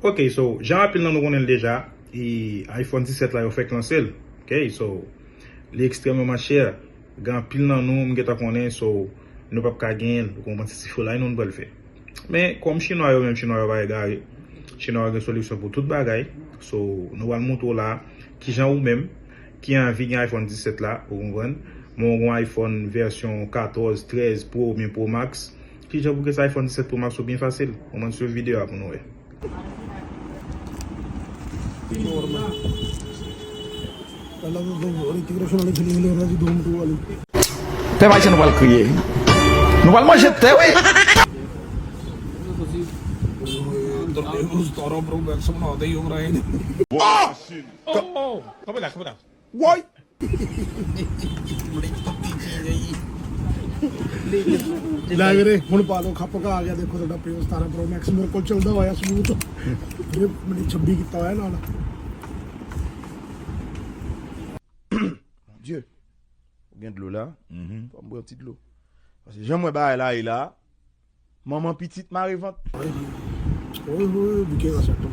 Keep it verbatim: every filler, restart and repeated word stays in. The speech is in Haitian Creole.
Ok, so, jan anpil nan nou konnen l deja, e iPhone disèt la yo fèk lanse l. Ok, so, li ekstrèmeman chè. Gen anpil nan nou, m gentan konnen, so, nou p ap ka genyen l. Ou konprann, se ti foulay nou, nou pral fè. Men, kòm chinwa yo menm, chinwa yo pa egare. Chinwa yo gen solisyon pou tout bagay. So, nou pral montre w la, kijan ou menm, ki anvi gen iPhone disèt la, ou konprann. Men w gen iPhone vèsyon katòz, trèz Pro oubyen Pro Max. Kijan pou gen sa iPhone disèt Pro Max ou byen fasil. Ou mande sou videyo a pou nou wè. Pèp ayisyen nou pral kriye. Nou pral manje tè, wi. Woy! Lagre, mwen pa lo kapa ka gade kote da pe stara pro max mo ko chel da waya smuto. Mwen te bigi ta waya la. Mon Dieu. Ou gen dlo la? Fò m bwè yon ti dlo. Paske jan mwen bagay la ye la, manman pitit mare vant. Wi, wi, wi, bouke nan sa tou.